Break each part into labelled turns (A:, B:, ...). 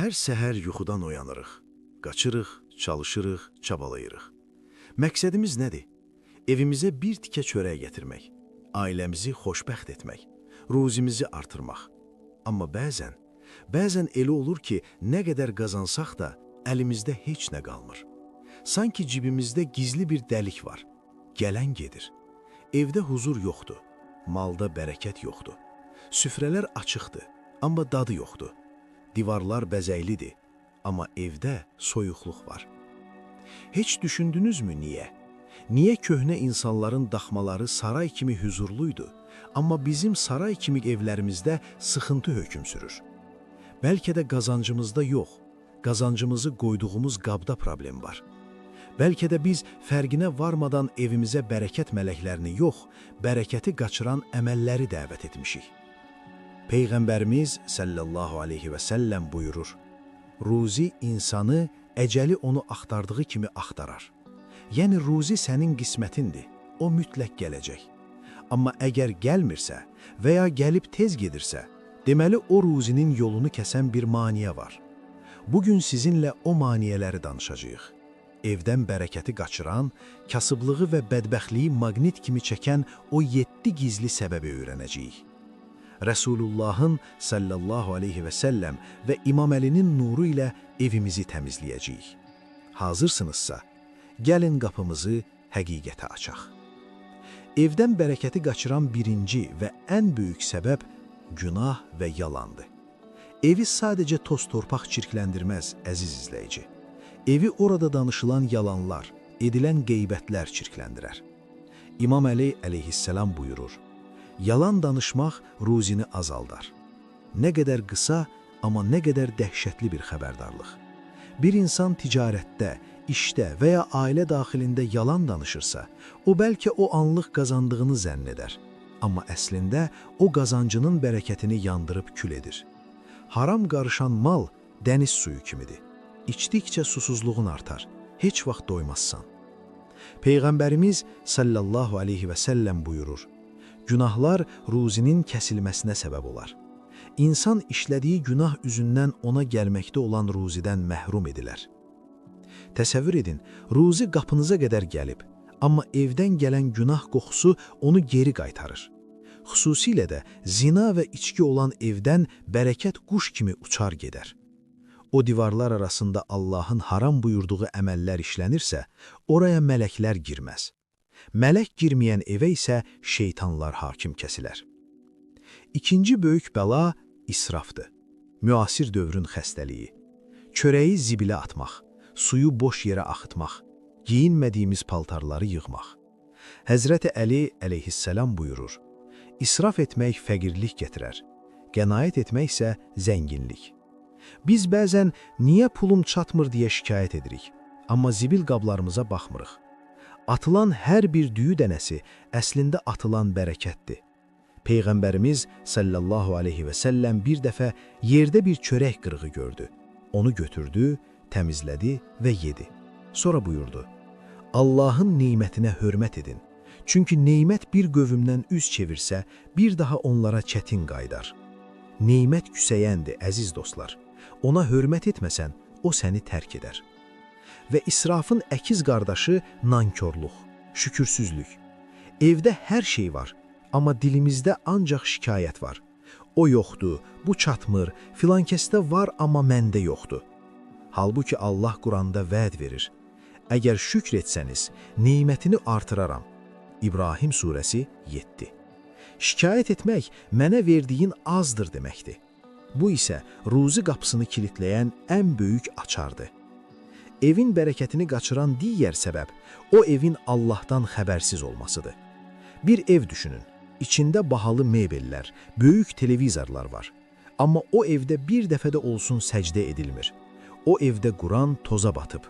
A: Hər səhər yuxudan oyanırıq. Qaçırıq, çalışırıq, çabalayırıq. Məqsədimiz nədir? Evimizə bir tikə çörək gətirmək, ailəmizi xoşbəxt etmək, ruzimizi artırmaq. Amma bəzən elə olur ki, nə qədər qazansaq da əlimizdə heç nə qalmır. Sanki cibimizdə gizli bir dəlik var. Gələn gedir. Evdə huzur yoxdur, malda bərəkət yoxdur. Süfrələr açıqdır, amma dadı yoxdur. Divarlar bəzəklidir, amma evdə soyuqluq var. Heç düşündünüzmü niyə? Niyə köhnə insanların daxmaları saray kimi huzurluydu, amma bizim saray kimi evlərimizdə sıxıntı hökm sürür? Bəlkə də qazancımızda yox, qazancımızı qoyduğumuz qabda problem var. Bəlkə də biz fərqinə varmadan evimizə bərəkət mələklərini yox, bərəkəti qaçıran əməlləri dəvət etmişik. Peyğəmbərimiz sallallahu aleyhi və səlləm buyurur, ruzi insanı əcəli onu axtardığı kimi axtarar. Yəni ruzi sənin qismətindir, o mütləq gələcək. Amma əgər gəlmirsə və ya gəlib tez gedirsə, deməli o ruzinin yolunu kəsən bir maniyə var. Bugün sizinlə o maniyələri danışacağıq. Evdən bərəkəti qaçıran, kasıblığı və bədbəxtliyi maqnit kimi çəkən o 7 gizli səbəbi öyrənəcəyik. Rəsulullahın sallallahu aleyhi və səlləm və İmam Əlinin nuru ilə evimizi təmizləyəcəyik. Hazırsınızsa, gəlin qapımızı həqiqətə açaq. Evdən bərəkəti qaçıran birinci və ən böyük səbəb günah və yalandır. Evi sadəcə toz torpaq çirkləndirməz, əziz izləyici. Evi orada danışılan yalanlar, edilən qeybətlər çirkləndirər. İmam Əli əleyhissalam buyurur, yalan danışmaq ruzini azaldar. Nə qədər qısa, amma nə qədər dəhşətli bir xəbərdarlıq. Bir insan ticarətdə, işdə və ya ailə daxilində yalan danışırsa, o bəlkə o anlıq qazandığını zənn edər. Amma əslində o qazancının bərəkətini yandırıb kül edir. Haram qarışan mal dəniz suyu kimidir. İçdikcə susuzluğun artar, heç vaxt doymazsan. Peyğəmbərimiz sallallahu aleyhi və səlləm buyurur, günahlar ruzinin kəsilməsinə səbəb olar. İnsan işlədiyi günah üzündən ona gəlməkdə olan ruzidən məhrum edilər. Təsəvvür edin, ruzi qapınıza qədər gəlib, amma evdən gələn günah qoxusu onu geri qaytarır. Xüsusilə də zina və içki olan evdən bərəkət quş kimi uçar gedər. O divarlar arasında Allahın haram buyurduğu əməllər işlənirsə, oraya mələklər girməz. Mələk girməyən evə isə şeytanlar hakim kəsilər. İkinci böyük bəla israfdır. Müasir dövrün xəstəliyi. Çörəyi zibilə atmaq, suyu boş yerə axıtmaq, giyinmədiyimiz paltarları yığmaq. Həzrəti Əli əleyhissalam buyurur, İsraf etmək fəqirlik gətirər, qənaət etmək isə zənginlik. Biz bəzən niyə pulum çatmır deyə şikayət edirik, amma zibil qablarımıza baxmırıq. Atılan hər bir düyü dənəsi əslində atılan bərəkətdir. Peyğəmbərimiz sallallahu aleyhi və səlləm bir dəfə yerdə bir çörək qırığı gördü. Onu götürdü, təmizlədi və yedi. Sonra buyurdu, Allahın nemətinə hörmət edin. Çünki nemət bir qövmdən üz çevirsə, bir daha onlara çətin qayıdar. Nemət küsəyəndir, əziz dostlar. Ona hörmət etməsən, o səni tərk edər. Və israfın əkiz qardaşı nankorluq, şükürsüzlük. Evdə hər şey var, amma dilimizdə ancaq şikayət var. O yoxdur, bu çatmır, filankəsdə var, amma məndə yoxdur. Halbuki Allah Quranda vəd verir. Əgər şükr etsəniz, nemətini artıraram. İbrahim surəsi 7. Şikayət etmək mənə verdiyin azdır deməkdir. Bu isə ruzi qapısını kilitləyən ən böyük açardır. Evin bərəkətini qaçıran digər səbəb o evin Allahdan xəbərsiz olmasıdır. Bir ev düşünün, içində bahalı mebellər, böyük televizorlar var. Amma o evdə bir dəfə də olsun səcdə edilmir. O evdə Quran toza batıb.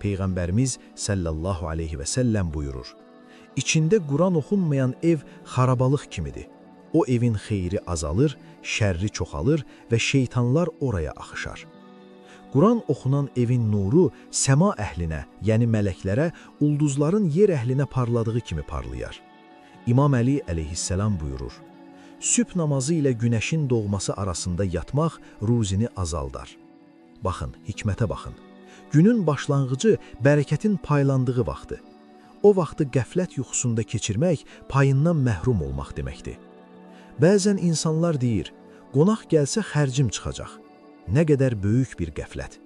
A: Peyğəmbərimiz sallallahu aleyhi və səlləm buyurur, İçində Quran oxunmayan ev xarabalıq kimidir. O evin xeyri azalır, şərri çoxalır və şeytanlar oraya axışar. Quran oxunan evin nuru səma əhlinə, yəni mələklərə, ulduzların yer əhlinə parladığı kimi parlayar. İmam Əli əleyhissalam buyurur, Sübh namazı ilə günəşin doğması arasında yatmaq ruzini azaldar. Baxın, hikmətə baxın. Günün başlanğıcı bərəkətin paylandığı vaxtdır. O vaxtı qəflət yuxusunda keçirmək payından məhrum olmaq deməkdir. Bəzən insanlar deyir, qonaq gəlsə xərcim çıxacaq. Nə qədər böyük bir qəflət.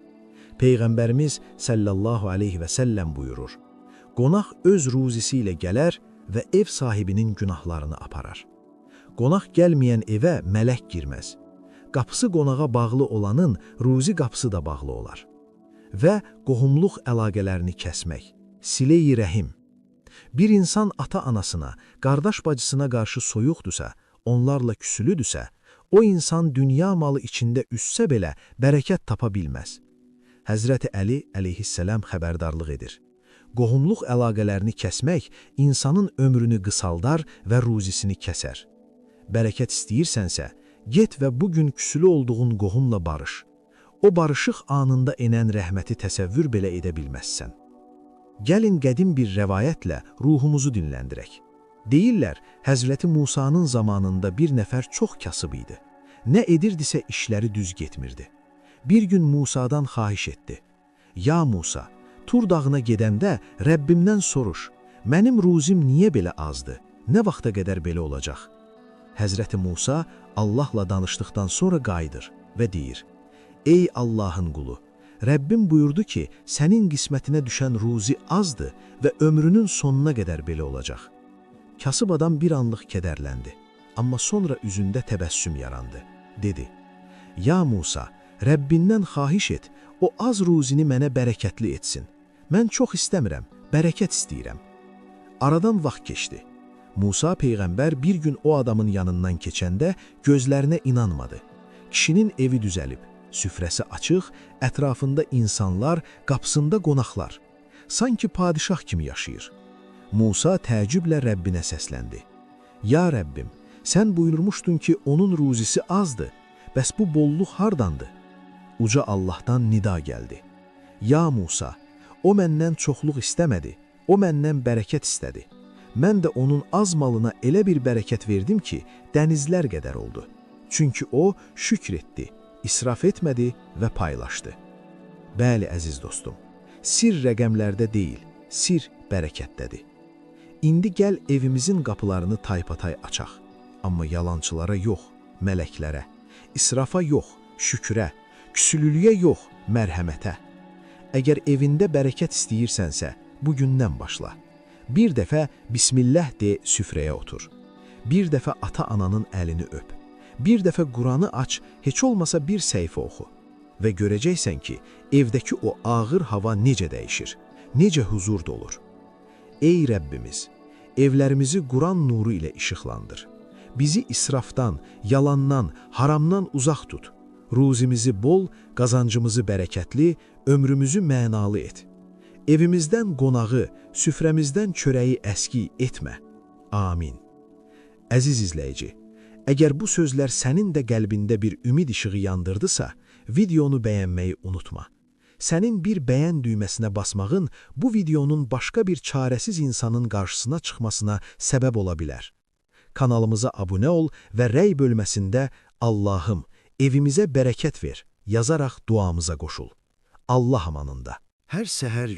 A: Peyğəmbərimiz sallallahu aleyhi və səlləm buyurur, qonaq öz ruzisi ilə gələr və ev sahibinin günahlarını aparar. Qonaq gəlməyən evə mələk girməz. Qapısı qonağa bağlı olanın ruzi qapısı da bağlı olar. Və qohumluq əlaqələrini kəsmək, silə-i rəhim. Bir insan ata-anasına, qardaş bacısına qarşı soyuqdursa, onlarla küsülüdürsə, o insan dünya malı içində üssə belə bərəkət tapa bilməz. Həzrəti Əli əleyhissalam xəbərdarlıq edir. Qohumluq əlaqələrini kəsmək insanın ömrünü qısaldar və ruzisini kəsər. Bərəkət istəyirsənsə, get və bugün küsülü olduğun qohumla barış. O barışıq anında enən rəhməti təsəvvür belə edə bilməzsən. Gəlin qədim bir rəvayətlə ruhumuzu dinləndirək. Deyirlər, Həzrəti Musanın zamanında bir nəfər çox kasıb idi. Nə edirdisə işləri düz getmirdi. Bir gün Musa'dan xahiş etdi. Ya Musa, Tur dağına gedəndə Rəbbimdən soruş, mənim ruzim niyə belə azdı, nə vaxta qədər belə olacaq? Həzrəti Musa Allahla danışdıqdan sonra qayıdır və deyir, Ey Allahın qulu, Rəbbim buyurdu ki, sənin qismətinə düşən ruzi azdır və ömrünün sonuna qədər belə olacaq. Kasıb adam bir anlıq kədərləndi, amma sonra üzündə təbəssüm yarandı. Dedi, Ya Musa, Rəbbindən xahiş et, o az ruzini mənə bərəkətli etsin. Mən çox istəmirəm, bərəkət istəyirəm. Aradan vaxt keçdi. Musa peyğəmbər bir gün o adamın yanından keçəndə gözlərinə inanmadı. Kişinin evi düzəlib, süfrəsi açıq, ətrafında insanlar, qapısında qonaqlar. Sanki padişah kimi yaşayır. Musa təəccüblə Rəbbinə səsləndi. Ya Rəbbim, sən buyurmuşdun ki, onun ruzisi azdır, bəs bu bolluq hardandır? Uca Allahdan nida gəldi. Ya Musa, o məndən çoxluq istəmədi, o məndən bərəkət istədi. Mən də onun az malına elə bir bərəkət verdim ki, dənizlər qədər oldu. Çünki o şükr etdi, israf etmədi və paylaşdı. Bəli, əziz dostum, sir rəqəmlərdə deyil, sir bərəkətdədir. İndi gəl evimizin qapılarını taypatay açaq. Amma yalançılara yox, mələklərə, israfa yox, şükrə, küsülülüyə yox, mərhəmətə. Əgər evində bərəkət istəyirsənsə, bugündən başla. Bir dəfə Bismillah de süfrəyə otur. Bir dəfə ata-ananın əlini öp. Bir dəfə Quranı aç, heç olmasa bir səhifə oxu. Və görəcəksən ki, evdəki o ağır hava necə dəyişir, necə huzur dolur. Ey Rəbbimiz, evlərimizi Quran nuru ilə işıqlandır. Bizi israfdan, yalandan, haramdan uzaq tut. Ruzimizi bol, qazancımızı bərəkətli, ömrümüzü mənalı et. Evimizdən qonağı, süfrəmizdən çörəyi əski etmə. Amin. Əziz izləyici, əgər bu sözlər sənin də qəlbində bir ümid işığı yandırdısa, videonu bəyənməyi unutma. Sənin bir bəyən düyməsinə basmağın bu videonun başqa bir çarəsiz insanın qarşısına çıxmasına səbəb ola bilər. Kanalımıza abunə ol və rəy bölməsində Allahım, evimizə bərəkət ver yazaraq duamıza qoşul. Allah amanında.
B: Hər səhər